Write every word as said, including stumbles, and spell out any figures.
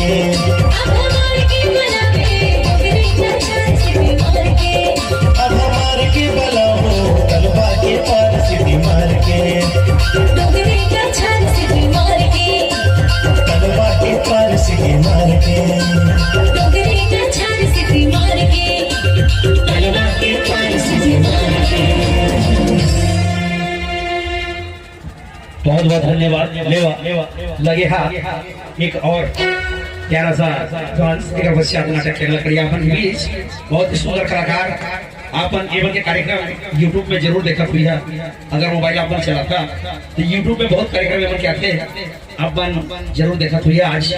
अब हमार के बलावे, डोगरी का छान सीटी मार के। अब हमार के बलावो, तलवा के पार सीटी मार के। डोगरी का छान सीटी मार के। तलवा के पार सीटी मार के। डोगरी का छान सीटी मार के। तलवा के पार सीटी मार के। बहुत बहुत धन्यवाद। लेवा, लेवा, लगे हाथ एक और प्यारा सा डांस, एक पश्चात नाटक के लकड़िया अपन बीच बहुत ही सुंदर कलाकार। अपन एमन के कार्यक्रम YouTube में जरूर देखत हुई है। अगर मोबाइल अपन चलाता तो YouTube में बहुत कार्यक्रम एमन के आते हैं, अपन जरूर देखत हुई है। आज